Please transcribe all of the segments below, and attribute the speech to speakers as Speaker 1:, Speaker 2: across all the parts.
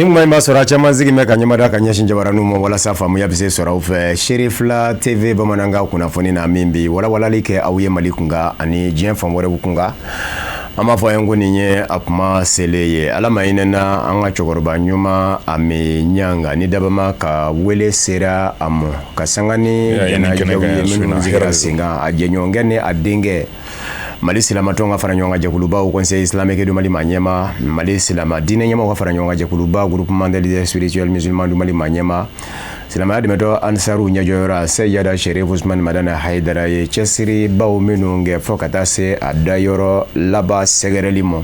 Speaker 1: Ni kuma in b'a sɔrɔ a caman sigi bɛ ka ɲɛmada ka ɲɛsin jabaraninw ma walasa faamuya bɛ se sɔrɔ aw fɛ Serifila TV bamanankan kunnafoni na min bi walawalali kɛ aw ye Mali kunkan ani diɲɛ fan wɛrɛw kunkan. An b'a fɔ a ye ko nin ye a kuma selen ye. Ala ma hinɛ na an ka cɛkɔrɔba ɲuman Ami Ɲanga ni dabama ka wele sera a ma ka sanga ni janajaw ye minnu sigira sen kan a jɛɲɔgɔnkɛ ni a denkɛ Mali silamatɔn ka fara ɲɔgɔn kan jɛkuluba Haut Conseil islamique du Mali maa ɲɛmaa, Mali silama diinɛ ɲɛmaaw ka fara ɲɔgɔn kan jɛkuluba Groupement des leaders spirituels musulmans du Mali maa ɲɛmaa, silamɛya dɛmɛtɔn Ansaru ɲɛjɔyɔrɔ Seyida Sherif Usman Madani Hayidara ye cɛsiribaw minnu kɛ fo ka taa se a dayɔrɔ laban sɛgɛrɛli ma.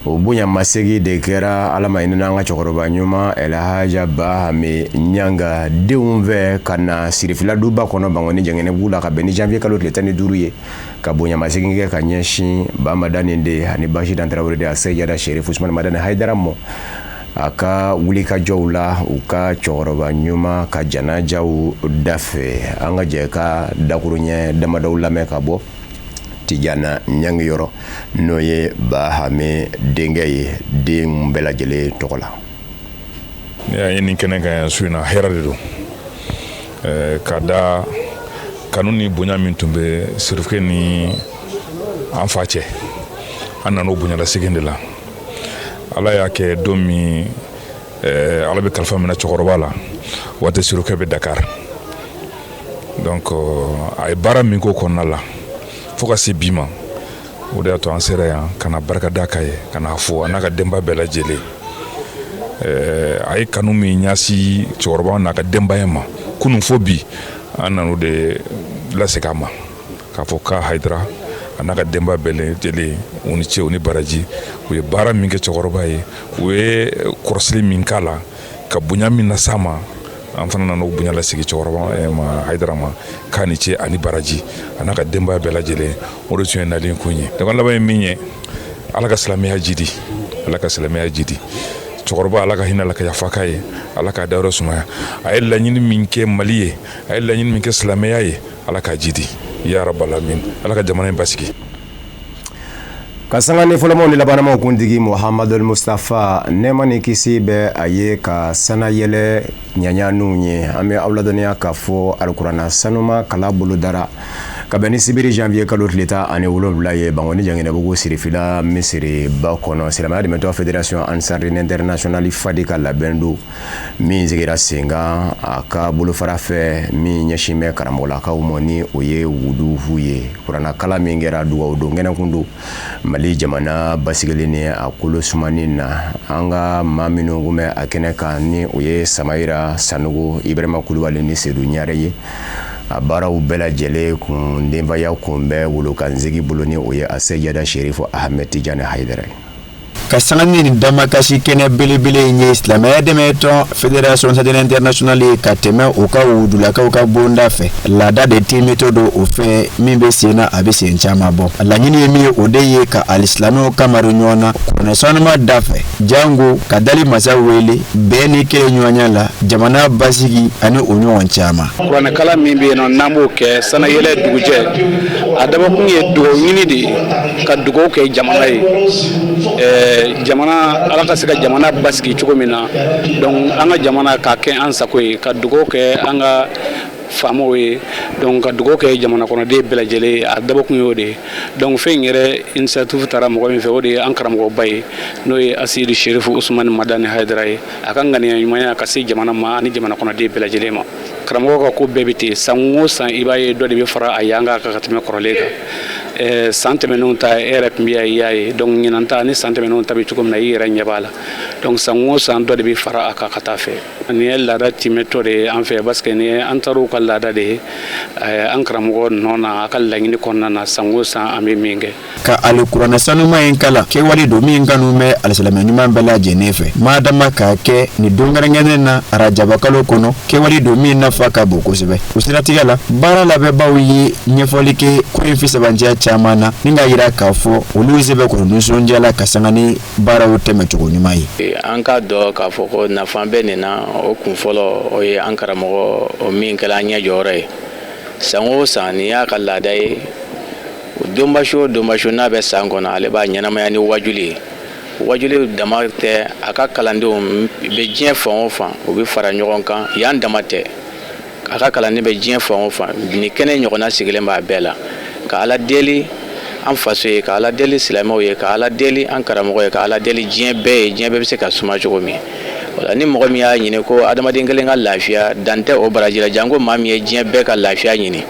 Speaker 1: O bonyamasegin de kɛra Ala ma hinɛ an ka cɛkɔrɔba ɲuman Elhaji Bahami Ɲanga denw fɛ ka na Sirifila duba kɔnɔ Bankoni Jɛngɛnɛbugu la ka bɛn ni janvier kalo tile 15 ye. Ka bonyamasegin kɛ ka ɲɛsin Ba Madani den ani Basidan Tarawele den a Seyida Sherif Usman Madani Hayidara ma a ka wulikajɔw la u ka cɛkɔrɔba ɲuman ka janajaw da fɛ. An ka jɛ ka dakuruɲɛ damadɔw lamɛn ka bɔ Tijana Ɲangi yɔrɔ, n'o ye Bahami denkɛ ye, den bɛɛ lajɛlen tɔgɔ la.
Speaker 2: Ne y'a ye nin kɛnɛ kan yan su in na, hɛrɛ de don ka da kanu ni bonya min tun bɛ Serifukɛ ni an fa cɛ. An nana o bonyalasegin de la. Ala y'a kɛ don min Ala bɛ kalifa minɛ cɛkɔrɔba la, waati Serifukɛ bɛ Dakar. Donc a ye baara min k'o kɔnɔna la fo ka se bi ma, o de y'a to an sera yan ka na barika da k'a ye, ka n'a fo a n'a ka denba bɛɛ lajɛlen. A ye kanu min ɲɛsin cɛkɔrɔba n'a ka denbaya ma kunun fo bi, an nan'o de lasegin a ma k'a fɔ k'a Hayidara a n'a ka denba bɛɛ lajɛlen, u ni ce, u ni baraji. U ye baara min kɛ cɛkɔrɔba ye, u ye kɔrɔsili min k'a la, ka bonya min las'a ma, an fana nana o bonya lasegin cɛkɔrɔba ma, Hayidara ma, k'a ni ce ani baraji a n'a ka denbaya bɛɛ lajɛlen. O de tun ye nalen kun ye. Donc laban ye min ye, Ala ka silamɛya jidi, Ala ka silamɛya jidi. Cɛkɔrɔba, Ala ka hinɛ, Ala ka yafa k'a ye, Ala k'a dayɔrɔ sumaya. A ye laɲini min kɛ Mali ye, a ye laɲini min kɛ silamɛya ye, Ala k'a jidi ya rabbal alamin. Ala ka jamana in basigi.
Speaker 1: Ka sanga ni fɔlɔmaw ni labanamaw kuntigi Muhamadul Mustafa, nɛɛma ni kisi bɛ a ye, ka sanayɛlɛ ɲaɲaninw ye. An bɛ aw ladɔnniya k'a fɔ alikuranɛ sanuma kalan bolodara ka bɛn ni sibiri janvier kalo tile 17 ye Bankoni Jɛngɛnɛbugu Sirifila misiriba kɔnɔ. Silamɛya dɛmɛtɔn Fédération Ansardine Internationale Fadi ka labɛn don min sigira sen kan a ka bolofara fɛ min ɲɛsin bɛ karamɔgɔlakaw ma, ni o ye wudufu ye. Kuranɛ kalan min kɛra dugawu don kɛnɛkun don Mali jamana basigili ni a kolo sumani na. An ka maa minnu kun bɛ a kɛnɛ kan, ni o ye Samayira Sanogo, Ibrahima Kulubali ni Sedu Ɲare ye. A baaraw bɛɛ lajɛlen kun denbaya kun bɛ wolokansigi bolo, ni o ye a Seyida Sherif Ahmed Tijani Hayidara ye.
Speaker 3: Ka sanga ni nin damakasi kɛnɛ belebele in ye, silamɛya dɛmɛtɔn Fédération Ansardine Internationale ye ka tɛmɛ u ka wudulakaw ka bonda fɛ, laada de tiimitɔ don o fɛ min bɛ sen na, a bɛ sen caman bɔ. A laɲini ye min ye, o de ye ka alisilamɛw kamari ɲɔgɔn na kuranɛ sanuma da fɛ, jango ka dali masa wele bɛn ni kelen ɲɔgɔnya la, jamana basigi ani o ɲɔgɔn caman.
Speaker 4: Kuranɛkalan min bɛ yen nɔ, n'an b'o kɛ sanayɛlɛ dugujɛ, a dabɔkun ye dugawu ɲini de ye, ka dugawu kɛ jamana ye, jamana, Ala ka se ka jamana basigi cogo min na. Donc an ka jamana k'a kɛ an sago ye, ka dugawu kɛ an ka faamaw ye, donc ka dugawu kɛ jamana kɔnɔden bɛɛ lajɛlen ye. A dabɔkun y'o de ye. Donc fɛn in yɛrɛ initiative taara mɔgɔ min fɛ, o de ye an karamɔgɔba ye, n'o ye Asidi Sherifu Usumani Madani Hayidara ye. A ka ŋaniya ɲumanya ka se jamana ma ani jamana kɔnɔden bɛɛ lajɛlen ma. Karamɔgɔ ka ko bɛɛ bɛ ten, san o san i b'a ye dɔ de bɛ fara a yanga kan ka tɛmɛ kɔrɔlen kan. San tɛmɛnenw ta, e yɛrɛ tun bɛ yan, i y'a ye. Donc ɲinan ta ni san tɛmɛnenw ta bɛ cogo min na, i yɛrɛ ɲɛ b'a la. Donc san o san dɔ de bɛ fara a kan ka taa fɛ. Nin ye laada timɛtɔ de ye an fɛ, parce que nin ye an taar'u ka laada de ye an karamɔgɔ nɔ na, a ka laɲini kɔnɔna na, san o san an bɛ min kɛ.
Speaker 3: Ka alikuranɛ sanuma in kalan, kɛwale don min kanu bɛ alisilamɛ ɲuman bɛɛ lajɛlen fɛ, madama k'a kɛ nin don kɛrɛnkɛrɛnnen na arajabakalo kɔnɔ, kɛwale don min nafa ka bon kosɛbɛ. O siratigɛ la, baara labɛnbaw ye ɲɛfɔli kɛ ko in fisabanciya caman na, ni ka yira k'a fɔ olu sɛbɛkɔrɔ nisɔndiyala ka sanga ni baaraw tɛmɛcogo ɲuman ye.
Speaker 5: An k'a dɔn k'a fɔ ko nafa bɛ nin na. O kun fɔlɔ, o ye an karamɔgɔ, o min kɛra an ɲɛ jɔyɔrɔ ye san o san, nin y'a ka laada ye. Donbasi o donbasi n'a bɛ san kɔnɔ, ale b'a ɲɛnamaya ni wajuli ye. Wajuli dama tɛ, a ka kalandenw bɛ diɲɛ fan o fan, u bɛ fara ɲɔgɔn kan. Yan dama tɛ, a ka kalanden bɛ diɲɛ fan o fan, nin kɛnɛ ɲɔgɔnna sigilen b'a bɛɛ la ka Ala deli an faso ye, ka Ala deli silamɛw ye, ka Ala deli an karamɔgɔ ye, ka Ala deli diɲɛ bɛɛ ye, diɲɛ bɛɛ bɛ se ka suma cogo min. Wala ni mɔgɔ min y'a ɲini ko adamaden kelen ka lafiya, dan tɛ o baraji la, janko maa min ye diɲɛ bɛɛ ka lafiya ɲini.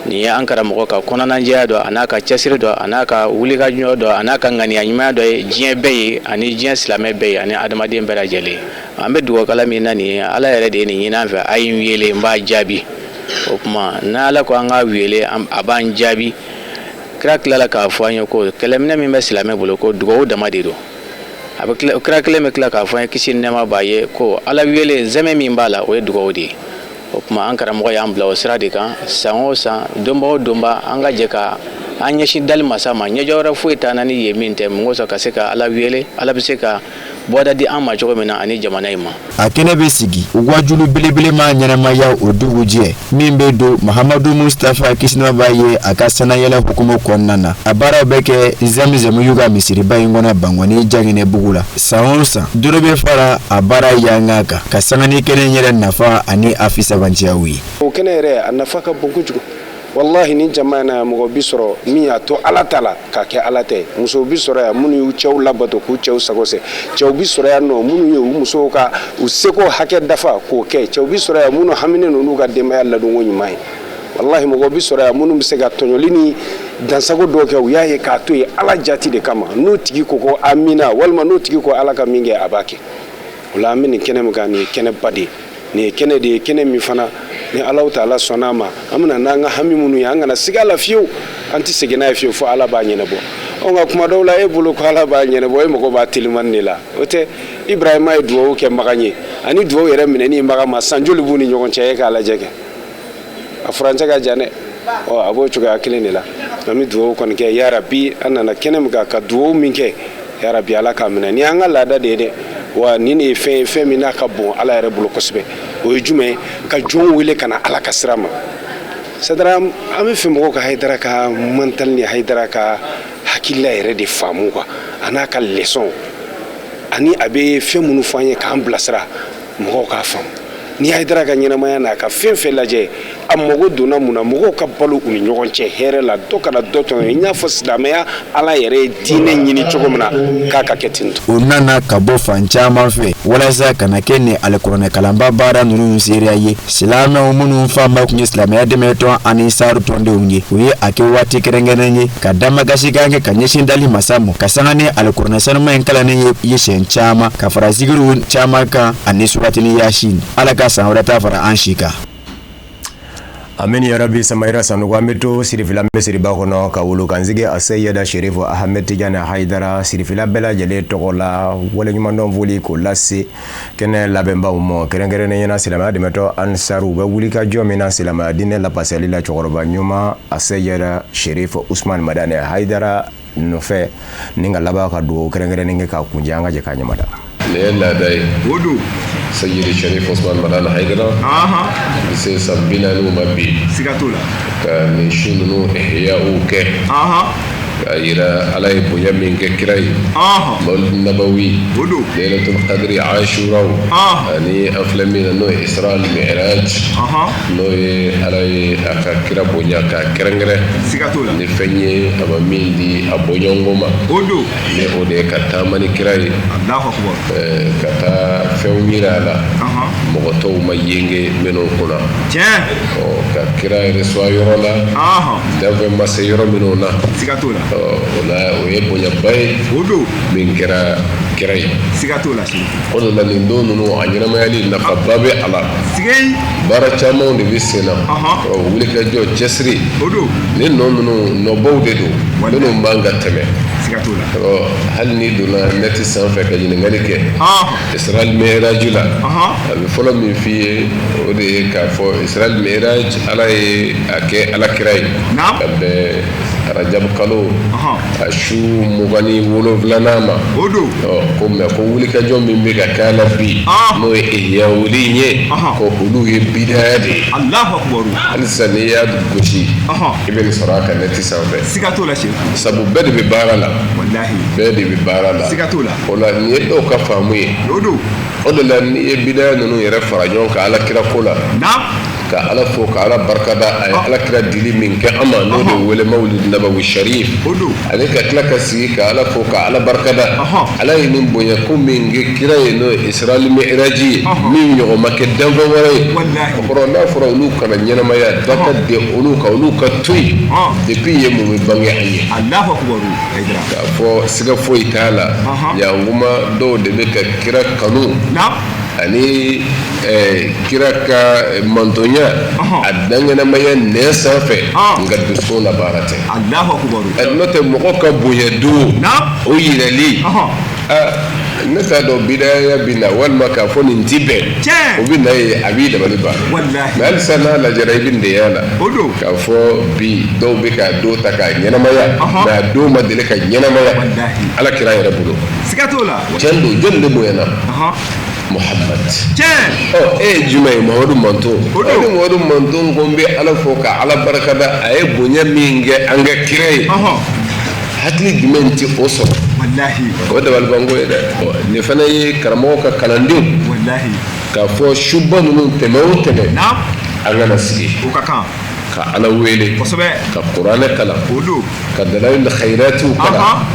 Speaker 5: Nin ye an karamɔgɔ ka kɔnɔnajɛya dɔ, a n'a ka cɛsiri dɔ, a n'a ka wulikajɔ dɔ, a n'a ka ŋaniya ɲumanya dɔ ye diɲɛ bɛɛ ye, ani diɲɛ silamɛ bɛɛ ye, ani adamaden bɛɛ lajɛlen. An bɛ dugawukala min na nin ye, Ala yɛrɛ de ye nin ɲini an fɛ, a ye n wele n b'a jaabi. O tuma n'Ala ko an k'a wele, a b'an jaabi. Kira tilala k'a fɔ an ye ko kɛlɛminɛ min bɛ silamɛ bolo, ko dugawu dama de don. A bɛ kira kelen bɛ tila k'a fɔ an ye, kisi ni nɛɛma b'a ye, ko Ala wele zɛmɛ min b'a la, o ye dugawu de ye. O tuma an karamɔgɔ y'an bila o sira de kan. San o san, donba o donba, an ka jɛ ka an ɲɛsin dali masa ma. Ɲɛjɔ wɛrɛ foyi t'an na ni yen min tɛ. Mun kosɔn? Ka se ka Ala wele, Ala bɛ se ka bɔda di an ma cogo min na, ani jamana in ma.
Speaker 3: A kɛnɛ bɛ sigi wajulu belebele ma ɲɛnamaya o dugujɛ min bɛ don Mahamadu Mustafa kisi ni nɛɛma b'a ye a ka sannayɛlɛ hukumu kɔnɔna na. A baaraw bɛ kɛ Zamzam y'u ka misiriba in kɔnɔ Bankɔni Jaginɛbugu la. San o san, duuru bɛ fara a baara yanga kan ka sanga ni kɛnɛ yɛrɛ nafa ani a fisabanciyaw ye.
Speaker 6: O kɛnɛ yɛrɛ, a nafa ka bon kojugu. Walahi, ni jama in na, mɔgɔ bi sɔrɔ min y'a to Ala ta la k'a kɛ Ala tɛ. Musow bi sɔrɔ yan minnu y'u cɛw labato k'u cɛw sago se. Cɛw bi sɔrɔ yan nɔ minnu ye u musow ka u seko hakɛ dafa k'o kɛ. Cɛw bi sɔrɔ yan minnu haminen don n'u ka denbaya ladonko ɲuman ye. Walahi, mɔgɔ bi sɔrɔ yan minnu bɛ se ka tɔɲɔli ni dansago dɔw kɛ, u y'a ye k'a to yen Ala jati de kama. N'o tigi ko ko amina, walima n'o tigi ko Ala ka min kɛ, a b'a kɛ. O la, an bɛ nin kɛnɛ min kan, nin ye kɛnɛba de ye. Nin ye kɛnɛ de ye, kɛnɛ min fana ni Alahu taala sɔnna a ma, an bɛna n'an ka hami minnu ye, an kana siga a la fiyewu, an tɛ segin n'a ye fiyewu fo Ala b'a ɲɛnabɔ. Ɔ, nka kuma dɔw la, e bolo ko Ala b'a ɲɛnabɔ, e mago b'a telimani de la. O tɛ. Ibrahima ye dugawu kɛ Makan ye, ani dugawu yɛrɛ minɛni Makan ma, san joli b'u ni ɲɔgɔn cɛ? E k'a lajɛ kɛ, a furancɛ ka jan dɛ. Ɔ, a b'o cogoya kelen de la. An bɛ dugawu kɔni kɛ, yarabi, an nana kɛnɛ min kan ka dugawu min kɛ, yarabi, Ala k'a minɛ. Nin y'an ka laada de ye dɛ. Wa nin de ye fɛn ye, fɛn min n'a ka bon Ala yɛrɛ bolo kosɛbɛ. O ye jumɛn ye? Ka jɔn wele ka na Ala ka sira ma. C'est-à-dire, an bɛ fɛ mɔgɔw ka Hayidara ka mental ni Hayidara ka hakilila yɛrɛ de faamu quoi, a n'a ka leçon, ani a bɛ fɛn minnu fɔ an ye k'an bilasira, mɔgɔw k'a faamu. N'i Hayidara ka ɲɛnamaya n'a ka fɛn fɛn lajɛ, a mago donna mun na? Mɔgɔw ka balo u ni ɲɔgɔn cɛ hɛrɛ la, dɔ kana dɔ tɔɲɔ, i n'a fɔ silamɛya, Ala yɛrɛ ye diinɛ ɲini cogo min na k'a ka kɛ ten.
Speaker 3: U nana ka bɔ fan caman fɛ walasa ka na kɛ nin alikuranɛ kalanba baara ninnu seereya ye. Silamɛw minnu fanba tun ye silamɛya dɛmɛtɔn ani saaru tɔndenw ye, u ye a kɛ waati kɛrɛnkɛrɛn ye ka damakasikan kɛ ka ɲɛsin dali masa ma, ka sanga ni alikuranɛ sanuma in kalannen ye siɲɛ caman, ka fara zikiriw caman kan ani suratini yasin. Ala ka san wɛrɛ ta fara an si kan.
Speaker 1: Amin yarabi. Samayira Sanogo, an bɛ to Sirifila misiriba kɔnɔ ka wolo kansigi a Seyida Sherifu Ahmed Tijani Hayidara. Sirifila bɛɛ lajɛlen tɔgɔ la, waleɲumandɔn foli k'o lase kɛnɛ labɛnbaw ma, kɛrɛnkɛrɛnnen ɲɛna silamɛya dɛmɛtɔ Ansaru, u bɛ wuli ka jɔ min na silamɛya diinɛ lapasali la, cɛkɔrɔba ɲuman a Seyida Sherifu Usman Madani Hayidara nɔfɛ, ni ka laban ka dugawu kɛrɛnkɛrɛnnen kɛ k'a kunjɛ. An ka jɛ k'a ɲamada.
Speaker 7: Nin ye laada ye.
Speaker 8: O don.
Speaker 7: Seyidi Sharif Osman Madani Haidara bɛ se san 40 ma bi.
Speaker 8: Siga t'o la.
Speaker 7: Ka nin su ninnu ihya'u kɛ, k'a yira Ala ye bonya min kɛ kira ye, Mawulid Nabawi,
Speaker 8: O don.
Speaker 7: Laylatul Qadri, Ashuraw, ani an filɛ min na, n'o ye Isra al Mi'raj, n'o ye Ala ye a ka kira bonya k'a kɛrɛnkɛrɛn
Speaker 8: Siga t'o la.
Speaker 7: ni fɛn ye a ma min di a bɔɲɔgɔnko ma,
Speaker 8: O don.
Speaker 7: Ni o de ye ka taama ni kira ye,
Speaker 8: Alahu akubar.
Speaker 7: Ka taa fɛnw yira a la mɔgɔ tɔw ma yenge minnu kunna. Ɔ, ka kira yɛrɛ sɔn yɔrɔ la, danfɛn ma se yɔrɔ minnu na.
Speaker 8: Siga t'o la.
Speaker 7: Ɔ, o la, o ye bonyaba ye
Speaker 8: O don.
Speaker 7: min kɛra kira ye.
Speaker 8: Siga t'o la.
Speaker 7: O de la, nin don ninnu a ɲɛnamayali nafaba bɛ a la.
Speaker 8: Sigei.
Speaker 7: Baara camanw de bɛ sen na, ɔ, wulikajɔ, cɛsiri.
Speaker 8: O don.
Speaker 7: Nin nɔ ninnu, nɔbaw de don minnu man ka tɛmɛ.
Speaker 8: Siga t'o la.
Speaker 7: Ɔ, hali n'i donna net sanfɛ ka ɲininkali kɛ Isra al Mi'raj la, a bɛ fɔlɔ min f'i ye, o de ye k'a fɔ Isra al Mi'raj, Ala ye a kɛ Ala kira ye ka bɛn Rajab kalo a su 27nan ma.
Speaker 8: O don.
Speaker 7: Ɔ, ko mais ko wulikajɔ min bɛ ka kɛ a la bi, n'o ye ihyawuli ye, ko olu ye bidaya de ye.
Speaker 8: Alahu akubar.
Speaker 7: Hali sisan, n'i y'a gosi, i bɛ nin sɔrɔ a kan net sanfɛ.
Speaker 8: Siga t'o la, Seku.
Speaker 7: Sabu bɛɛ de bɛ baara la. Bɛɛ de bɛ baara la.
Speaker 8: Siga t'o la.
Speaker 7: O la nin ye dɔw ka faamu ye.
Speaker 8: O don.
Speaker 7: O de la n'i ye bidaya ninnu yɛrɛ fara ɲɔgɔn kan ala kira ko la, ka ala fo ka ala barikada a ye ala kira dili min kɛ an ma, n'o de wele mawulid nabawi sharif, ani ka tila ka sigi ka ala fo ka ala barikada ala ye nin bonya ko min kɛ kira ye, n'o ye israeli mi'raji ye, min ɲɔgɔn ma kɛ danfɛn wɛrɛ ye. O kɔrɔ, n'a fɔra olu kana ɲɛnamaya daka de olu kan, olu ka to yen depuis ye mun bɛ bange an ye.
Speaker 8: Alahu akubaru, Hayidara.
Speaker 7: K'a fɔ siga foyi t'a la, yankuma dɔw de bɛ ka kira kanu ani kira ka mantonya a dankɛnɛmaya nɛn sanfɛ, nka dusukun na baara tɛ.
Speaker 8: Alahu akubaru.
Speaker 7: N'o tɛ mɔgɔ ka bonya don o yirali, ne t'a dɔn bidaya bɛ na walima k'a fɔ nin ti bɛn, o bɛ na ye, a b'i dabali ban. Mais halisa n'a lajɛra, i bɛ nin de y'a la k'a fɔ bi dɔw bɛ k'a don ta k'a ɲɛnamaya, mais a don ma deli ka ɲɛnamaya ala kira yɛrɛ bolo.
Speaker 8: Siga t'o la.
Speaker 7: Tiɲɛ don, jɔnni de bonyana? Muhammad.
Speaker 8: Tiɲɛ.
Speaker 7: Ɔ, e ye jumɛn ye? Muhamadu manton. Ni Muhamadu manton ko n bɛ ala fo ka ala barikada a ye bonya min kɛ an ka kira ye, hakili jumɛn tɛ o sɔrɔ?
Speaker 8: Walahi.
Speaker 7: O dabalibanko ye dɛ. Nin fana ye karamɔgɔ ka kalandenw.
Speaker 8: Walahi.
Speaker 7: K'a fɔ suba ninnu tɛmɛ o tɛmɛ, an kana sigi.
Speaker 8: O ka kan.
Speaker 7: Ka ala wele.
Speaker 8: Kosɛbɛ.
Speaker 7: Ka kuranɛ kalan.
Speaker 8: O don.
Speaker 7: Ka dalayil khayiratiw kalan.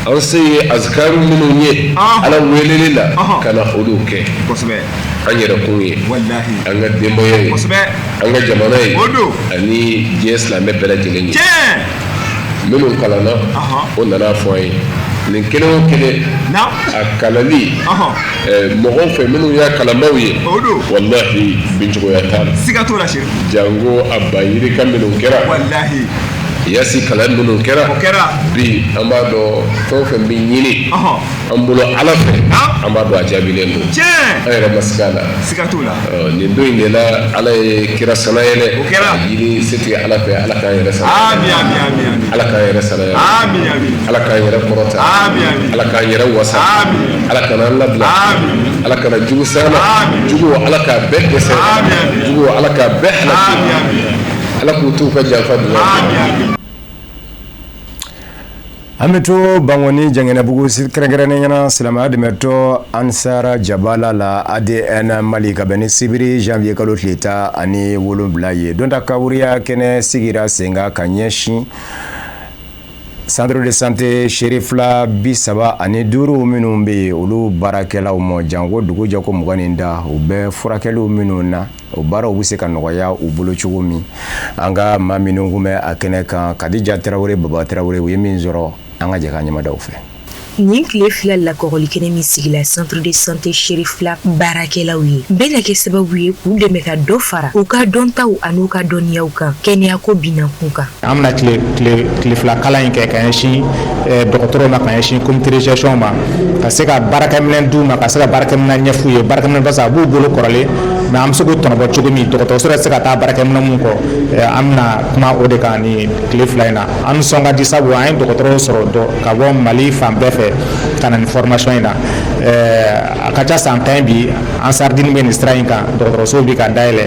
Speaker 7: An se ye azikaru minnu ye ala weleli la, ka na olu kɛ.
Speaker 8: Kosɛbɛ.
Speaker 7: An yɛrɛ kun ye.
Speaker 8: Walahi.
Speaker 7: An ka denbaya ye.
Speaker 8: Kosɛbɛ.
Speaker 7: An ka jamana ye.
Speaker 8: O don.
Speaker 7: Ani diɲɛ silamɛ bɛɛ lajɛlen ye.
Speaker 8: Tiɲɛ.
Speaker 7: Minnu kalanna, o nana fɔ an ye nin kelen o kelen a kalali mɔgɔw fɛ minnu y'a kalanbaaw ye, walahi bincogoya t'a la.
Speaker 8: Siga t'o la, Serifu.
Speaker 7: Janko a ba yirika minnu kɛra.
Speaker 8: Walahi.
Speaker 7: Yasi kalan minnu kɛra.
Speaker 8: O kɛra.
Speaker 7: Bi an b'a dɔn fɛn o fɛn bɛ ɲini an bolo ala fɛ, an b'a dɔn a jaabilen don.
Speaker 8: Tiɲɛ.
Speaker 7: An yɛrɛ ma siga a la.
Speaker 8: Siga t'o la.
Speaker 7: Nin don in de la ala ye kira sanayɛlɛ.
Speaker 8: O kɛra.
Speaker 7: A ɲini setigi ala fɛ, ala k'an yɛrɛ sanayɛlɛ.
Speaker 8: Ami ami ami ami.
Speaker 7: Ala k'an yɛrɛ sanayɛlɛ.
Speaker 8: Ami ami.
Speaker 7: Ala k'an yɛrɛ kɔrɔta.
Speaker 8: Ami ami.
Speaker 7: Ala k'an yɛrɛ wasa.
Speaker 8: Ami.
Speaker 7: Ala kana an labila.
Speaker 8: Ami.
Speaker 7: Ala kana jugu s'an ma.
Speaker 8: Ami.
Speaker 7: Jugu, ala k'a bɛɛ dɛsɛ.
Speaker 8: Ami ami.
Speaker 7: Jugu, ala k'a bɛɛ halaki.
Speaker 8: Ami ami.
Speaker 7: Ala k'u t'u ka janfa dun.
Speaker 8: Ami ami.
Speaker 1: An bɛ to Bankoni Jɛngɛnɛbugu, kɛrɛnkɛrɛnnenya na silamɛya dɛmɛtɔ Ansara Jabala la ADN Mali, ka bɛn ni sibiri janvier kalo tile 17 ye. Don ta kawuriya kɛnɛ sigira sen kan ka ɲɛsin centre de santé Serifila 35 minnu bɛ yen, olu baarakɛlaw ma, janko dugu jɛ ko 20 da u bɛ furakɛliw minnu na, o baaraw bɛ se ka nɔgɔya u bolo cogo min. An ka maa minnu kun bɛ a kɛnɛ kan, Kadija Tarawele, Baba Tarawele, u ye min sɔrɔ, an ka jɛ k'an ɲɛmadaw fɛ.
Speaker 9: Nin tile 2 lakɔgɔli kɛnɛ min sigila centre de santé Serifila baarakɛlaw ye, bɛna kɛ sababu ye k'u dɛmɛ ka dɔ fara u ka dɔntaw an'u ka dɔnniyaw kan kɛnɛyako binakun kan.
Speaker 10: An bɛna tile 2 kalan in kɛ ka ɲɛsin dɔgɔtɔrɔw ma, ka ɲɛsin comité de gestion ma, ka se ka baarakɛminɛn d'u ma, ka se ka baarakɛminɛn ɲɛf'u ye. Baarakɛminɛn, parce que a b'u bolo kɔrɔlen, mais an bɛ se k'o tɔnɔbɔ cogo min, dɔgɔtɔrɔso yɛrɛ tɛ se ka taa baarakɛminɛn mun kɔ, an bɛna kuma o de kan nin tile 2 in na. An nisɔn ka di, sabu an ye dɔgɔtɔrɔw sɔrɔ ka bɔ Mali fan bɛɛ fɛ ka na nin formation in na. A ka ca san 10 bi, Ansardine bɛ nin sira in kan, dɔgɔtɔrɔsow bi ka dayɛlɛ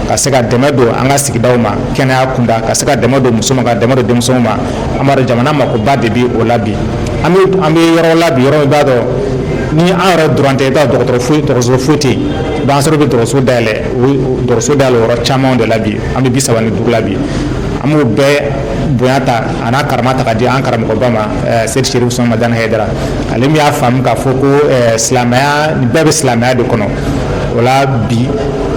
Speaker 10: ka se ka dɛmɛ don an ka sigidaw ma kɛnɛya kunda, ka se ka dɛmɛ don muso ma, ka dɛmɛ don denmisɛnw ma. An b'a dɔn jamana makoba de bi o la bi. An bɛ yɔrɔ la bi, yɔrɔ min b'a dɔn ni an yɛrɛ dɔrɔn tɛ, i b'a dɔgɔtɔrɔ foyi, dɔgɔtɔrɔso foyi tɛ yen. Donc Ansar bɛ dɔgɔtɔrɔso dayɛlɛ, dɔgɔtɔrɔso dayɛlɛ yɔrɔ caman de la bi. An bɛ 35 la bi. An b'o bɛɛ bonya ta a n'a karama ta ka di an karamɔgɔba ma, Seyidi Serifu Usumani Madani Hayidara, ale min y'a faamu k'a fɔ ko silamɛya nin bɛɛ bɛ silamɛya de kɔnɔ. O la bi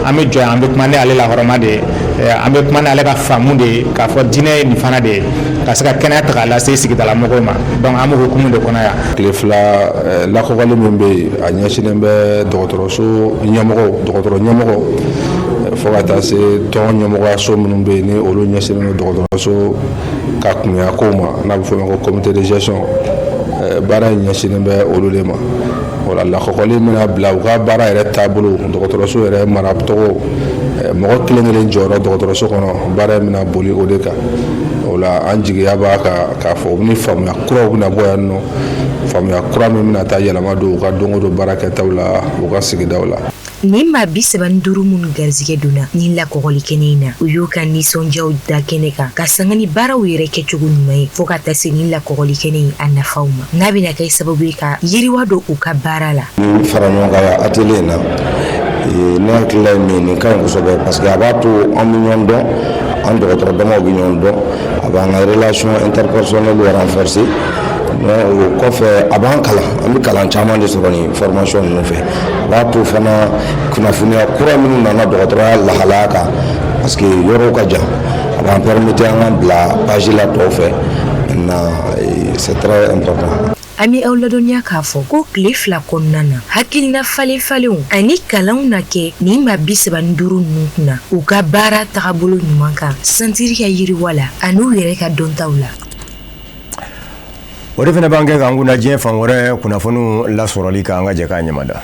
Speaker 10: an bɛ jɔ yan, an bɛ kuma ni ale lahɔrɔma de ye, an bɛ kuma ni ale ka faamu de ye k'a fɔ diinɛ ye nin fana de ye, ka se ka kɛnɛya ta k'a lase sigidala mɔgɔw ma. Donc an b'o hukumu de kɔnɔ yan.
Speaker 11: Tile 2 lakɔgali min bɛ yen, a ɲɛsinnen bɛ dɔgɔtɔrɔso ɲɛmɔgɔw, dɔgɔtɔrɔ ɲɛmɔgɔ, fo ka taa se tɔn ɲɛmɔgɔyaso minnu bɛ yen, ni olu ɲɛsinnen don dɔgɔtɔrɔso ka kungoya kow ma, n'a bɛ f'o ma ko comité de gestion. Baara in ɲɛsinnen bɛ olu de ma. O la lakɔkɔli bɛna bila u ka baara yɛrɛ taabolo, dɔgɔtɔrɔso yɛrɛ maracogo, mɔgɔ kelen kelen jɔyɔrɔ dɔgɔtɔrɔso kɔnɔ, baara in bɛna boli o de kan. O la an jigiya b'a kan k'a fɔ u ni faamuya kuraw bɛna bɔ yan nɔ, faamuya kura min bɛna taa yɛlɛma don u ka don o don baarakɛtaw la, u ka sigidaw la.
Speaker 9: Nin maa 35 minnu garisɛgɛ donna nin lakɔgɔli kɛnɛ in na, u y'u ka nisɔndiyaw da kɛnɛ kan ka sanga ni baaraw yɛrɛ kɛcogo ɲuman ye, fo ka taa se nin lakɔgɔli kɛnɛ in a nafaw ma, n'a bɛna kɛ sababu ye ka yiriwa don u ka baara la.
Speaker 12: Nin fara ɲɔgɔn kan atelier in na, ne hakilila ye min, nin ka ɲi kosɛbɛ parce que a b'a to an bɛ ɲɔgɔn dɔn, an dɔgɔtɔrɔ damaw bɛ ɲɔgɔn dɔn, a b'an ka relation interpersonnelle renforcer. O kɔfɛ, a b'an kalan, an bɛ kalan caman de sɔrɔ nin formation ninnu fɛ. A b'a to fana, kunnafoniya kura minnu nana dɔgɔtɔrɔya lahalaya kan, parce que yɔrɔw ka jan, a b'an permettre an ka bila page la tɔw fɛ. Maintenant, c'est très important.
Speaker 9: An bɛ aw ladɔnniya k'a fɔ ko tile 2 kɔnɔna na, hakilina falen falenw ani kalanw na kɛ nin maa 35 ninnu kunna, u ka baara tagabolo ɲuman kan, santiri ka yiriwa la an'u yɛrɛ ka dɔntaw la.
Speaker 1: O de fana b'an kɛ k'an kunna diɲɛ fan wɛrɛ kunnafoniw lasɔrɔli kan. An ka jɛ k'a ɲɛmada.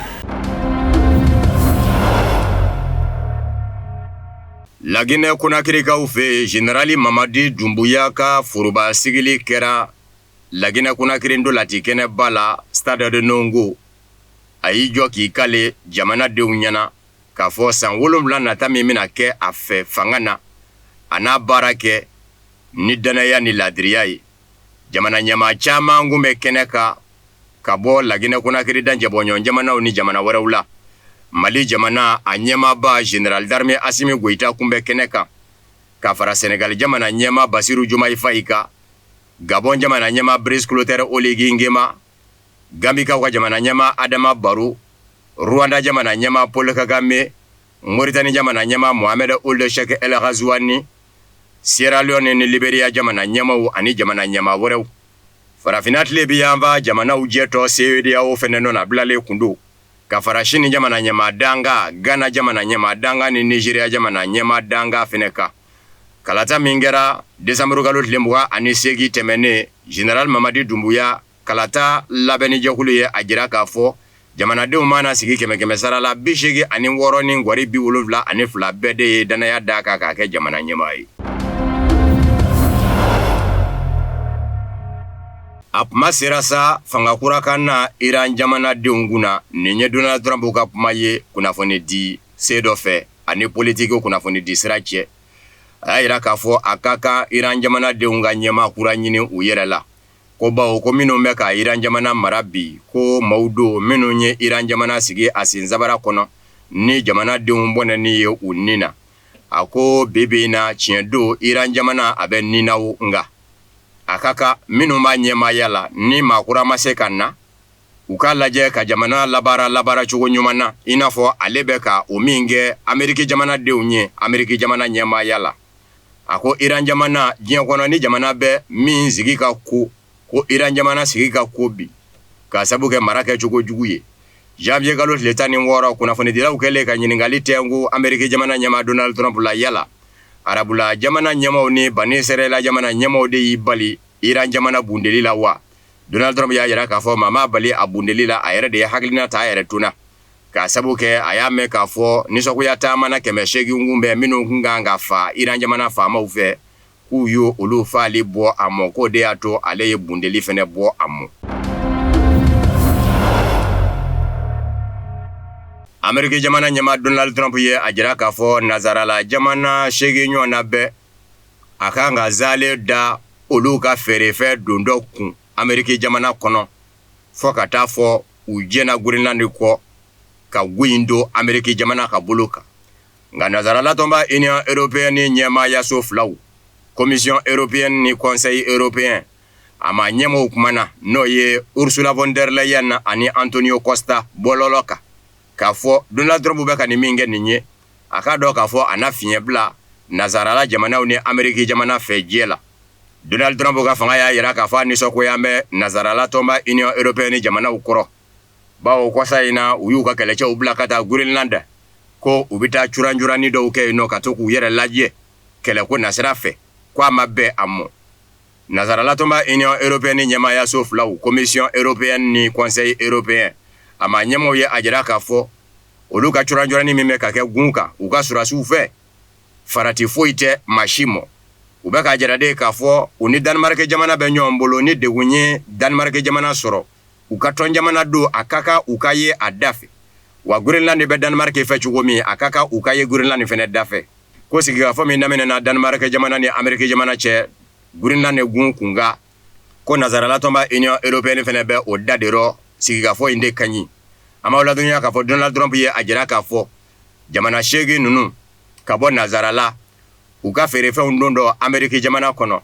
Speaker 1: Laginɛ Konakirikaw fɛ, Général Mamadi Dumbuya ka foroba sigili kɛra Laginɛ Konakiri ntolaci kɛnɛba la, Stade de Nongo. A y'i jɔ k'i kale jamanadenw ɲɛna k'a fɔ san 7 nata min bɛna kɛ a fɛ fanga na, a n'a baara kɛ ni dannaya ni laadiriya ye. Jamana ɲɛmaa caman kun bɛ kɛnɛ kan ka bɔ Laginɛ Konakiri dancɛbɔɲɔgɔn jamanaw ni jamana wɛrɛw la. Mali jamana a ɲɛmaaba Général d'armée Asimi Goyita kun bɛ kɛnɛ kan, ka fara Senegali jamana ɲɛmaa Basiru Jomayi Fayi kan, Gabon jamana ɲɛmaa Brice Clotaire Oligui Nguema, Gambikaw ka jamana ɲɛmaa Adama Barrow, Rwanda jamana ɲɛmaa Paul Kagame, Mauritanie jamana ɲɛmaa Mohamed Ould Cheikh El Ghazouani, Sierra Leone ni Liberia jamana ɲɛmaaw ani jamana ɲɛmaa wɛrɛw. Farafinna tilebin yanfan jamanaw jɛtɔn CEDEAO fɛnɛ nɔnabilalen kun don, ka fara Sini jamana ɲɛmaa dankan, Ghana jamana ɲɛmaa dankan ni Nigeria jamana ɲɛmaa dankan fɛnɛ kan. Kalata min kɛra desanburukalo tile 28 tɛmɛnen, Général Mamadi Dumbuya kalata labɛnnijɛkulu ye a jira k'a fɔ jamanadenw mana sigi kɛmɛ kɛmɛ sara la, 86 ni gɔri 72 bɛɛ de ye dannaya d'a kan k'a kɛ jamana ɲɛmaa ye. A kuma sera sa, fanga kura ka na Iran jamanadenw kunna. Nin ye Donald Trump ka kuma ye kunnafoni di se dɔ fɛ ani politiki kunnafoni di sira cɛ. A y'a jira k'a fɔ a ka kan Iran jamanadenw ka ɲɛmaa kura ɲini u yɛrɛ la, ko bawo ko minnu bɛ ka Iran jamana mara bi, ko maaw don minnu ye Iran jamana sigi a sen sabara kɔnɔ ni jamanadenw bɔnɛni ye u ni na. A ko bi bi in na, tiɲɛ don, Iran jamana a bɛ ni na o, nka a ka kan minnu b'a ɲɛmaaya la, ni maa kura ma se ka na, u k'a lajɛ ka jamana labaara labaara cogo ɲuman na, i n'a fɔ ale bɛ ka o min kɛ Ameriki jamanadenw ye Ameriki jamana ɲɛmaaya la. A ko Iran jamana, diɲɛ kɔnɔ ni jamana bɛ min sigi ka ko, ko Iran jamana sigi ka ko bi, k'a sabu kɛ mara kɛcogo jugu ye. Janvier kalo tile 16, kunnafonidilaw kɛlen ka ɲininkali tɛnku Ameriki jamana ɲɛmaa Donald Trump la, yala arabula jamana ɲɛmaaw ni Bani Israɛla jamana ɲɛmaaw de y'i bali Iran jamana bundeli la wa? Donald Trump y'a jira k'a fɔ maa m'a bali a bundeli la, a yɛrɛ de ye hakilina ta a yɛrɛ tun na, k'a sabu kɛ a y'a mɛn k'a fɔ nisɔngoya taamana 800 kun bɛ minnu kun kan ka fa Iran jamana faamaw fɛ, k'u y'o olu faali bɔ a mɔ, k'o de y'a to ale ye bundeli fɛnɛ bɔ a mɔ. Ameriki jamana ɲɛmaa Donald Trump ye a jira k'a fɔ nazarala jamana 8 ɲɔgɔnna bɛɛ a kan ka zale da olu ka feerefɛn don dɔ kun Ameriki jamana kɔnɔ, fo ka taa fɔ u jɛnna Greenland kɔ ka gun in don Ameriki jamana ka bolo kan. Nka nazarala tɔnba Union européenne ɲɛmaayaso filaw, Commission européenne ni Conseil européen, a ma ɲɛmaaw kumana, n'o ye Ursula von der Leyen ani Antonio Costa, bɔlɔlɔ kan, k'a fɔ Donald Trump bɛ ka nin min kɛ nin ye, a k'a dɔn k'a fɔ a na fiɲɛ bila nazarala jamanaw ni Ameriki jamana fɛ diɲɛ la. Donald Trump ka fanga y'a jira k'a fɔ a nisɔngoya bɛ nazarala tɔnba Union européenne jamanaw kɔrɔ, bawo kɔsa in na u y'u ka kɛlɛcɛw bila ka taa Greenland, ko u bɛ taa curancuranni dɔw kɛ yen nɔ ka to k'u yɛrɛ lajɛ kɛlɛko nasira fɛ, ko a ma bɛn a mɔ. Nazarala tɔnba Union européenne ɲɛmaayaso filaw, Commission européenne ni Conseil européen, a ma ɲɛmaaw ye a jira k'a fɔ olu ka curancuranni min bɛ ka kɛ gun kan u ka sɔrɔdasiw fɛ, farati foyi tɛ maa si mɔ. U bɛ k'a jira de k'a fɔ u ni Danemark jamana bɛ ɲɔgɔn bolo, ni degun ye Danemark jamana sɔrɔ, u ka tɔn jamana don, a ka kan u ka ye a da fɛ. Wa Groenland bɛ Danemark fɛ cogo min, a ka kan u ka ye Groenland fɛnɛ dafɛ. Ko sigikafɔ min daminɛna Danemark jamana ni Ameriki jamana cɛ Groenland gun kunkan, ko nansaralatɔnba Union européenne fɛnɛ bɛ o da de rɔ, sigikafɔ in de ka ɲi. An b'aw ladɔnniya k'a fɔ Donald Trump ye a jira k'a fɔ jamana 8 ninnu ka bɔ nansara la, u ka feerefɛnw don dɔ Ameriki jamana kɔnɔ,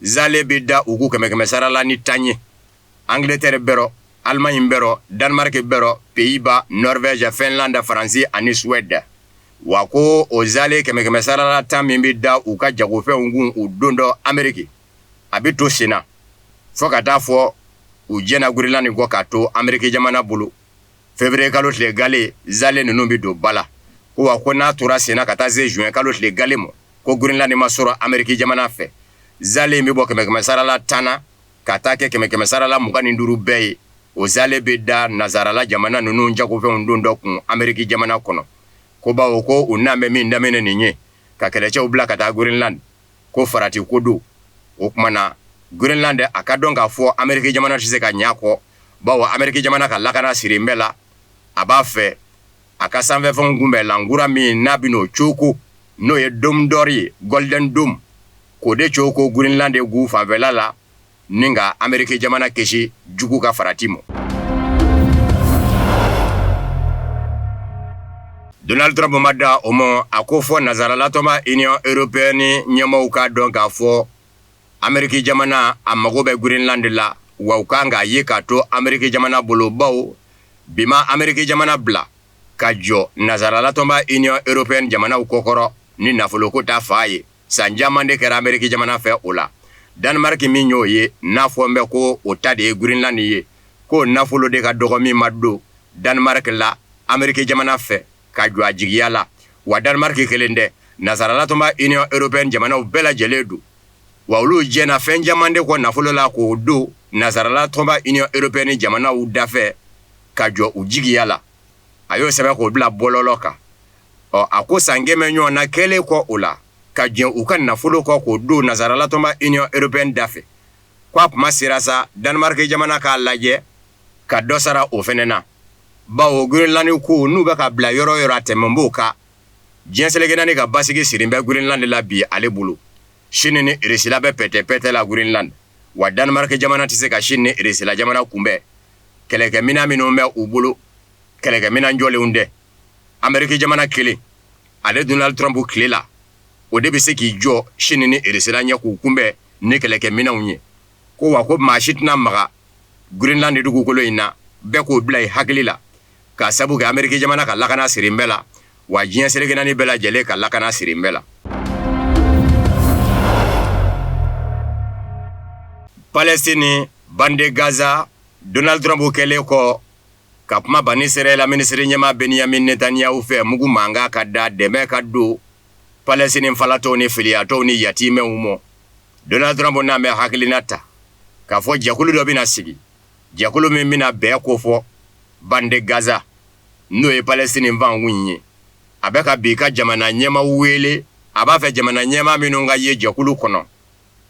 Speaker 1: zale bɛ da u kun kɛmɛ kɛmɛ sara la ni 10 ye. Angleterre bɛ rɔ, Allemagne bɛ rɔ, Danemark bɛ rɔ, Pays-Bas, Norvège, Finlande, Faransi ani Suède. Wa ko o zale kɛmɛ kɛmɛ sara la 10 min bɛ da u ka jagofɛnw kun u don dɔ Ameriki, a bɛ to senna fo ka taa fɔ u jɛna Groenland kɔ k'a to Ameriki jamana bolo. Février kalo tile gale, zale ninnu bɛ don ba la. Ko wa ko n'a tora senna ka taa se juin kalo tile gale ma, ko Groenland ma sɔrɔ Ameriki jamana fɛ, zale in bɛ bɔ kɛmɛ kɛmɛ sara la 10 na ka taa kɛ kɛmɛ kɛmɛ sara la 25 bɛɛ ye. O zale bɛ da nansarala jamana ninnu jagofɛnw don dɔ kun Ameriki jamana kɔnɔ. Ko bawo ko u n'a bɛ min daminɛ nin ye ka kɛlɛcɛw bila ka taa Groenland, ko farati ko don. O tuma na Groenland a ka dɔn k'a fɔ Ameriki jamana tɛ se ka ɲɛ a kɔ, bawo Ameriki jamana ka lakana siri bɛɛ la. A b'a fɛ a ka sanfɛfɛnw kunbɛn lankura min n'a bɛn'o coko, n'o ye Dôme d'or ye, Golden Dome, k'o de coko Groenland gun fanfɛla la ni ka Ameriki jamana kisi jugu ka farati ma. Donald Trump ma da o ma, a ko fɔ nansaralatɔnba Union européenne ɲɛmaaw k'a dɔn k'a fɔ Ameriki jamana a mago bɛ Groenland la, wa u kan k'a ye k'a to Ameriki jamana bolo, bawo bi ma Ameriki jamana bila ka jɔ nansaralatɔnba Union européenne jamanaw kɔkɔrɔ ni nafoloko ta fa ye. San caman de kɛra Ameriki jamana fɛ o la. Danemark min y'o ye, n'a fɔ n bɛ ko o ta de ye Groenland ye, k'o nafolo de ka dɔgɔ min ma don Danemark la Ameriki jamana fɛ ka jɔ a jigiya la. Wa Danemark kelen dɛ, nansaralatɔnba Union européenne jamanaw bɛɛ lajɛlen don, wa olu jɛna fɛn caman de kɔ nafolo la k'o don nansaralatɔnba Union européenne jamanaw dafɛ ka jɔ u jigiya la. A y'o sɛbɛn k'o bila bɔlɔlɔ kan. Ɔ, a ko san 100 ɲɔgɔn na kɛlen kɔ o la ka jɛn u ka nafolo kɔ k'o don nansaralatɔnba Union européenne dafɛ, ko a kuma sera sa Danemark jamana k'a lajɛ ka dɔ sara o fɛnɛ na, bawo Groenland ko n'u bɛ ka bila yɔrɔ o yɔrɔ a tɛmɛn b'o kan. Diɲɛ seleke naani ka basigi sirin bɛ Groenland la bi ale bolo. Chine ni Russie bɛ pɛtɛ-pɛtɛ la Groenland, wa Danemark jamana tɛ se ka Chine ni Russie jamana kunbɛn. Kɛlɛkɛminɛn minnu bɛ u bolo, kɛlɛkɛminɛn jɔlenw tɛ. Ameriki jamana kelen ale Donald Trump tile la, o de bɛ se k'i jɔ Chine ni Russie ɲɛ k'u kunbɛn ni kɛlɛkɛminɛnw ye. Ko wa ko maa si tɛna maga Groenland dugukolo in na, bɛɛ k'o bila i hakili la, k'a sabu kɛ Ameriki jamana ka lakana sirin bɛɛ la, wa diɲɛ seleke naani bɛɛ lajɛlen ka lakana sirin bɛɛ la. Palestine, bande Gaza, Donald Trump kɛlen kɔ ka kuma Bani Israël minisiri ɲɛmaa Benyamin Netanyahu fɛ, mugu mankan ka da, dɛmɛ ka don Palestine falatɔw ni filiyatɔw ni yatimɛw mɔ. Donald Trump n'a bɛ hakilina ta k'a fɔ jɛkulu dɔ bɛna sigi, jɛkulu min bɛna bɛn kofɔ bande Gaza, n'o ye Palestine fankun ye. A bɛ ka bi ka jamana ɲɛmaa wele, a b'a fɛ jamana ɲɛmaa minnu ka ye jɛkulu kɔnɔ.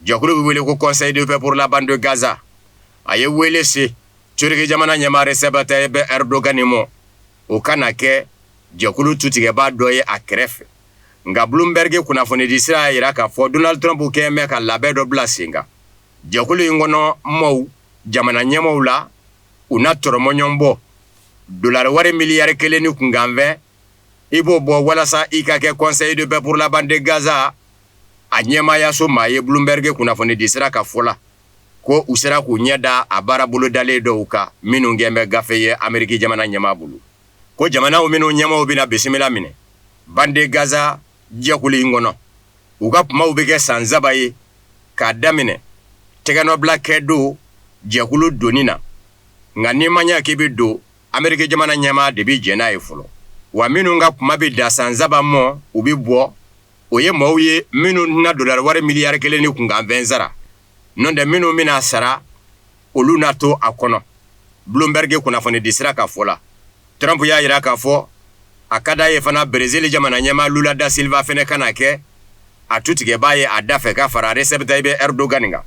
Speaker 1: Jɛkulu bɛ wele ko Conseil de paix pour la bande de Gaza. A ye wele se Turki jamana ɲɛmaa Recep Tayyip Erdogan ma, o ka na kɛ jɛkulu tutigɛbaa dɔ ye a kɛrɛfɛ. Nka Bloomberg kunnafonidi sira y'a jira k'a fɔ Donald Trump kɛlen bɛ ka labɛn dɔ bila sen kan. Jɛkulu in kɔnɔ maaw, jamana ɲɛmaaw la, u na tɔrɔmɔɲɔgɔn bɔ dolari wari miliyari 1 ni kunkanfɛn, i b'o bɔ walasa i ka kɛ Conseil de paix pour la bande de Gaza a ɲɛmaayaso maa ye. Bloomberg kunnafonidi sira ka fɔ la, ko u sera k'u ɲɛ da a baara bolodalen dɔw kan minnu kɛn bɛ gafe ye Ameriki jamana ɲɛmaa bolo, ko jamanaw minnu ɲɛmaaw bɛna bisimila minɛ bande Gaza jɛkulu in kɔnɔ, u ka kumaw bɛ kɛ san 3 ye k'a daminɛ tɛgɛnɔbila kɛ don jɛkulu donni na. Nka n'i ma ɲɛ k'i bɛ don, Ameriki jamana ɲɛmaa de bɛ jɛn n'a ye fɔlɔ. Wa minnu ka kuma bɛ da san 3 mɔ, u bɛ bɔ, o ye maaw ye minnu tɛna dolari wari miliyari 1 ni kunkanfɛn sara. N'o tɛ, minnu bɛna sara, olu na to a kɔnɔ. Bloomberg kunnafonidi sira ka fɔ la, Trump y'a jira k'a fɔ a ka d'a ye fana Brésil jamana ɲɛmaa Lula da Silva fɛnɛ ka na kɛ a tutigɛbaa ye a da fɛ ka fara Recep Tayyip Erdogan kan.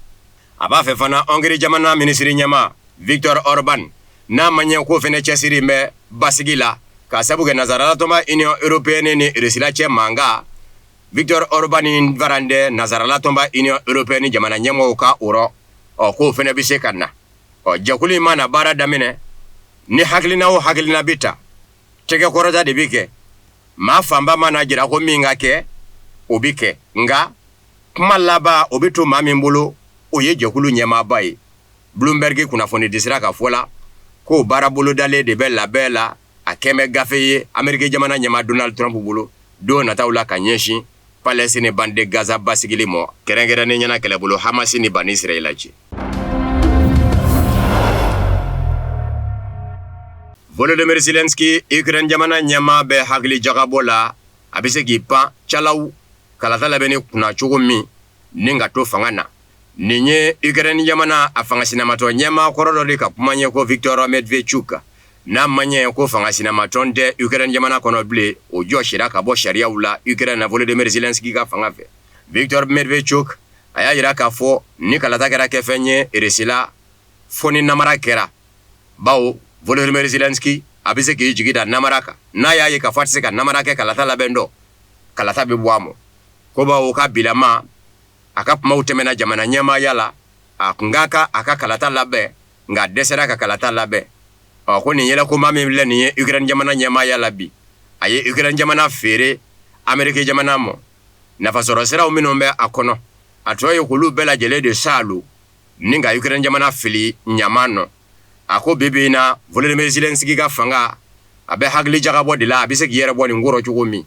Speaker 1: A b'a fɛ fana Hongrie jamana minisiri ɲɛmaa Viktor Orban, n'a ma ɲɛ k'o fɛnɛ cɛsiri bɛ basigi la. Ka sabu kɛ nansaralatɔnba Union européenne ni Russie cɛ mankan, Victor Orban varan dɛ nansaralatɔnba Union européenne jamana ɲɛmɔgɔw ka o rɔ, ɔ k'o fana bɛ se ka na. Ɔ jɛkulu in mana baara daminɛ, ni hakilina o hakilina bɛ ta, tɛgɛkɔrɔta de bɛ kɛ. Maa fanba mana jira ko min ka kɛ, o bɛ kɛ, nka kuma laban o bɛ to maa min bolo, o ye jɛkulu ɲɛmaaba ye. Bloomberg kunnafonidisira ka fɔ la, k'o baara bolodalen de bɛ labɛn la, a kɛn bɛ gafe ye Ameriki jamana ɲɛmaa Donald Trump bolo don nataw la ka ɲɛsin Palestine bande de Gaza basigili ma, kɛrɛnkɛrɛnnen ɲɛna kɛlɛbolo Hamas ni Bani Israɛla cɛ. Volodymyr Zelensky, Ukraine jamana ɲɛmaa bɛ hakili jagabɔ la, a bɛ se k'i pan calaw kalata labɛnni kunna cogo min ni ka to fanga na. Nin ye Ukraine jamana a fanga sinamatɔn ɲɛmaa kɔrɔ dɔ de ka kuma ye ko Victor Medvedchuk. N'a ma ɲɛ ko fanga sinamatɔn tɛ Ukraine jamana kɔnɔ bilen, o jɔsira ka bɔ sariyaw la Ukraine na Volodymyr Zelensky ka fanga fɛ. Victor Medvedchuk a y'a jira k'a fɔ ni kalata kɛra kɛfɛn ye Russie la, fo ni namara kɛra, bawo Volodymyr Zelensky a bɛ se k'i jigi da namara kan. N'a y'a ye k'a fɔ a tɛ se ka namara kɛ kalata labɛn dɔ, kalata bɛ bɔ a ma. Ko bawo ka bilama a ka kumaw tɛmɛna jamana ɲɛmaaya la, a kun ka kan a ka kalata labɛn, nka a dɛsɛra ka kalata labɛn. Ɔ ko nin yɛlɛkoma min filɛ nin ye Ukraine jamana ɲɛmaaya la bi, a ye Ukraine jamana feere Ameriki jamana ma. Nafasɔrɔ siraw minnu bɛ a kɔnɔ, a tɔ ye k'olu bɛɛ lajɛlen de saalu ni ka Ukraine jamana fili ɲama nɔ. A ko bi bi in na Volodymyr Zelensky ka fanga, a bɛ hakili jagabɔ de la, a bɛ se k'i yɛrɛ bɔ nin ko rɔ cogo min.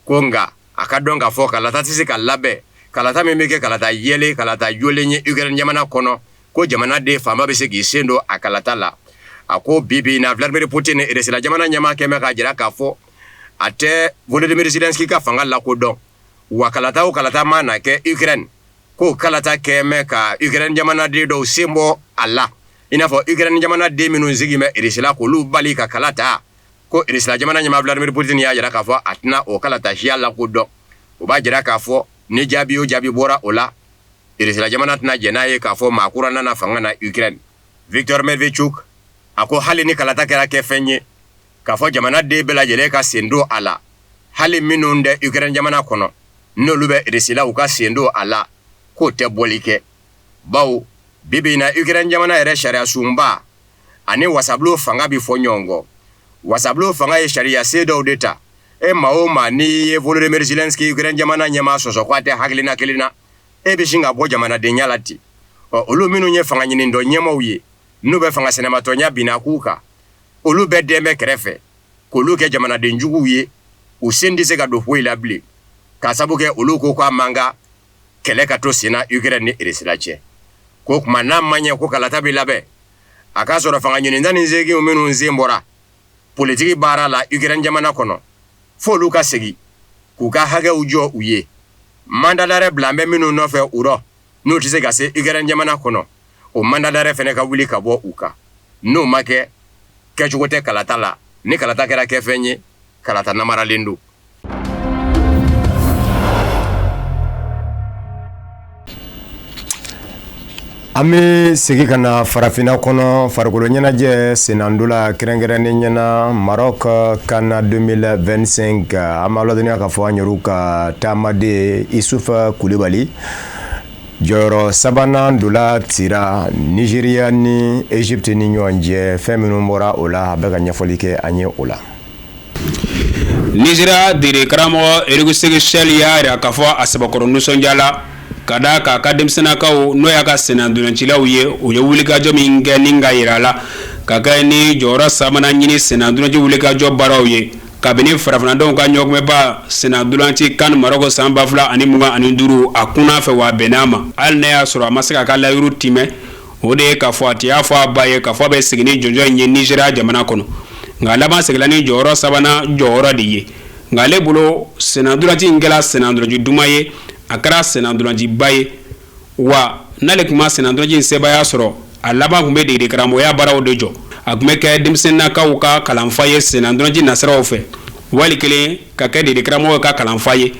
Speaker 1: Ko nka a ka dɔn k'a fɔ kalata tɛ se ka labɛn, kalata min bɛ kɛ kalata yɛlen, kalata jɔlen ye Ukraine jamana kɔnɔ, ko jamanaden fanba bɛ se k'i sen don a kalata la. A ko bi bi in na Vladimir Poutine, Russie jamana ɲɛmaa, kɛn bɛ k'a jira k'a fɔ a tɛ Volodymyr Zelensky ka fanga lakodɔn, wa kalata o kalata mana kɛ Ukraine, k'o kalata kɛn bɛ ka Ukraine jamanaden dɔw sen bɔ a la, i n'a fɔ Ukraine jamanaden minnu sigin bɛ Russie la, k'olu bali ka kala ta. Ko Russie jamana ɲɛmaa Vladimir Poutine y'a jira k'a fɔ a tɛna o kalata siya lakodɔn. O b'a jira k'a fɔ ni jaabi o jaabi bɔra o la, Russie jamana tɛna jɛn n'a ye k'a fɔ maa kura nana fanga na Ukraine. Victor Medvedchuk a ko hali ni kalata kɛra kɛfɛn ye k'a fɔ jamanaden bɛɛ lajɛlen ka sen don a la, hali minnu tɛ Ukraine jamana kɔnɔ, n'olu bɛ Russie la, u ka sen don a la, k'o tɛ bɔli kɛ, bawo bi bi in na Ukraine jamana yɛrɛ sariyasunba ani wasabulon fanga bɛ fɔ ɲɔgɔn kɔ. Wasabulon fanga ye sariya sen dɔw de ta. E maa o maa n'i ye Volodymyr Zelensky, Ukraine jamana ɲɛmaa sɔsɔ ko a tɛ hakilina kelen na, e bɛ sin ka bɔ jamanadenya la ten. Ɔ olu minnu ye fanga ɲinitɔn ɲɛmaaw ye, n'u bɛ fanga sinamatɔnya binna k'u kan, olu bɛɛ den bɛ kɛrɛfɛ k'olu kɛ jamanaden juguw ye, u sen tɛ se ka don foyi la bilen, k'a sabu kɛ olu ko k'a man kan kɛlɛ ka to senna Ukraine ni Russie cɛ. Ko tuma n'a ma ɲɛ ko kalata bɛ labɛn, a k'a sɔrɔ fanga ɲini 18 minnu sen bɔra politiki baara la Ukraine jamana kɔnɔ, f'olu ka segin k'u ka hakɛw jɔ u ye. Mandat d'arrêt bila bɛ minnu nɔfɛ u rɔ, n'u tɛ se ka se Ukraine jamana kɔnɔ, o mandat d'arrêt fana ka wuli ka bɔ u kan. N'o ma kɛ, kɛcogo tɛ kalata la. Ni kalata kɛra kɛfɛn ye, kalata namaralen don. An bɛ segin ka na farafinna kɔnɔ, farikolo ɲɛnajɛ sennantola, kɛrɛnkɛrɛnnen ɲɛna Maroc CAN 2025. An b'a ladɔnniya k'a fɔ an yɛrɛ ka taamaden Isuf Kulibali jɔyɔrɔ sabanan ntola cira Nigeria ni Egypte ni ɲɔgɔn cɛ. Fɛn minnu bɔra o la, a bɛ ka ɲɛfɔli kɛ an ye o la.
Speaker 13: Nigeria degeli karamɔgɔ Eric Chelle y'a jira k'a fɔ a sɛbɛkɔrɔ nisɔndiyala ka da k'a ka denmisɛnninakaw, n'o y'a ka sennantolacilaw ye, u ye wulikajɔ min kɛ ni ka jira la ka kɛ ni jɔyɔrɔ sabanan ɲini sennantolaci wulikajɔ baaraw ye kabini farafinnadenw ka ɲɔgɔnkunbɛnba sennantolaci CAN Maroc san 2025 a kunna fɛ, wa a bɛnna a ma, hali n'a y'a sɔrɔ a ma se k'a ka layiru timɛ. O de ye k'a fɔ a tun y'a fɔ a ba ye k'a fɔ a bɛ segin ni jɔnjɔn in ye Nigeria jamana kɔnɔ, nka laban seginna ni jɔyɔrɔ sabanan jɔyɔrɔ de ye. Nka ale bolo, sennantolaci in kɛra sennantolaci duman ye, a kɛra sennantolaciba ye, wa n'ale tun ma sennantolaci in sebaaya sɔrɔ, a laban tun bɛ degeli karamɔgɔya baaraw de jɔ. A tun bɛ kɛ denmisɛnninnakaw ka kalanfa ye sennantolaci nasiraw fɛ, wali kelen ka kɛ degeli karamɔgɔ ka kalanfa ye.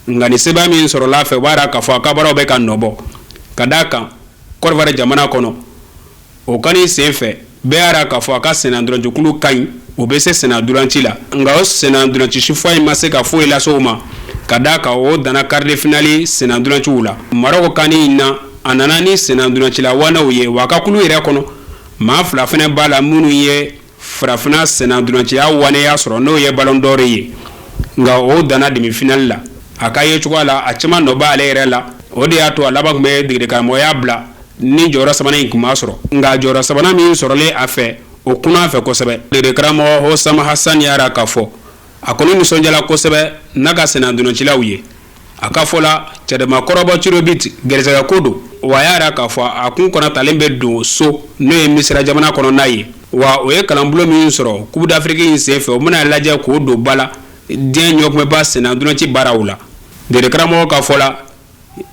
Speaker 13: Nka ni sebaaya min sɔrɔla a fɛ, o b'a jira k'a fɔ a ka baaraw bɛ ka nɔbɔ ka d'a kan Côte d'Ivoire jamana kɔnɔ. O CAN sen fɛ, bɛɛ y'a jira k'a fɔ a ka sennantolacikulu ka ɲi. o bɛ se sennantolaci la, nka o sennantolaci sifa in ma se ka foyi lase o ma, ka d'a kan o danna quart de finale sennantolaciw la. Marɔku CAN in na, a nana ni sennantolacila wanaw ye, wa a ka kulu yɛrɛ kɔnɔ, maa fila fana b'a la minnu ye farafinna sennantolaciya wanaya sɔrɔ, n'o ye ballon d'or ye, nka o danna demi-finale la. A ka ye cogoya la, a caman nɔ b'ale yɛrɛ la. O de y'a to a laban tun bɛ degekaramɔgɔya bila ni jɔyɔrɔ sabanan in tun ma sɔrɔ. Nka jɔyɔrɔ sabanan min sɔrɔlen a fɛ, o kunna a fɛ kosɛbɛ. Degekaramɔgɔ Hosam Hassan y'a jira k'a fɔ a kɔni nisɔndiyala kosɛbɛ n'a ka sennantolacilaw ye. A ka fɔ la, cɛdama kɔrɔbɔ tirs au but gɛrɛsɛgɛ ko don, wa a y'a jira k'a fɔ a kun kɔnɔtalen bɛ don so, n'o ye Misira jamana kɔnɔna ye. Wa o ye kalanbulon min sɔrɔ Coupe d'Afrique in senfɛ, o bɛna lajɛ k'o don ba la diɲɛ ɲɔgɔnkunbɛnba sennantolaci baaraw la. Degekaramɔgɔ ka fɔ la,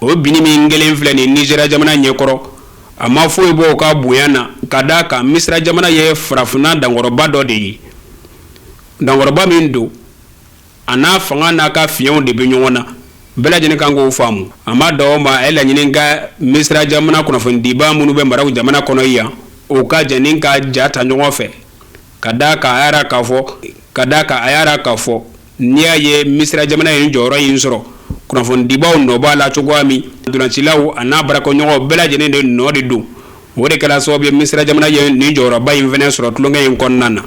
Speaker 13: o binni min kɛlen filɛ nin Nizeriya jamana ɲɛkɔrɔ, a ma foyi bɔ u ka bonya na, ka d'a kan Misira jamana ye farafinna dankɔrɔba dɔ de ye, dankɔrɔba min don, a n'a fanga n'a ka fiɲɛw de bɛ ɲɔgɔn na. Bɛɛ lajɛlen kan k'o faamu. A ma dan o ma, a ye laɲini kɛ Misira jamana kunnafonidiba minnu bɛ Marɔku jamana kɔnɔ yan, o ka jɛ ni ka ja ta ɲɔgɔn fɛ, ka d'a kan a y'a jira k'a fɔ ka d'a kan a y'a jira k'a fɔ n'i y'a ye Misira jamana ye jɔyɔrɔ in sɔrɔ, kunnafonidibaw nɔ b'a la cogoya min, ntolacilaw a n'a baarakɛɲɔgɔnw bɛɛ lajɛlen de nɔ de don. O de kɛra sababu ye Misira jamana ye nin jɔyɔrɔba in fana sɔrɔ tulonkɛ in kɔnɔna na.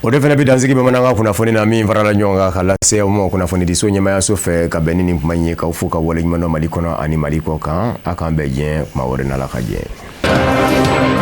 Speaker 1: O de fana bɛ dansigi bamanankan kunnafoni na min farala ɲɔgɔn kan ka lase aw ma kunnafonidiso ɲɛmayaso fɛ ka bɛn ni nin kuma in ye. K'aw fo ka waleɲuman dɔn Mali kɔnɔ ani Mali kɔ kan. A k'an bɛn diɲɛ kuma wɛrɛ n'Ala ka diɲɛ.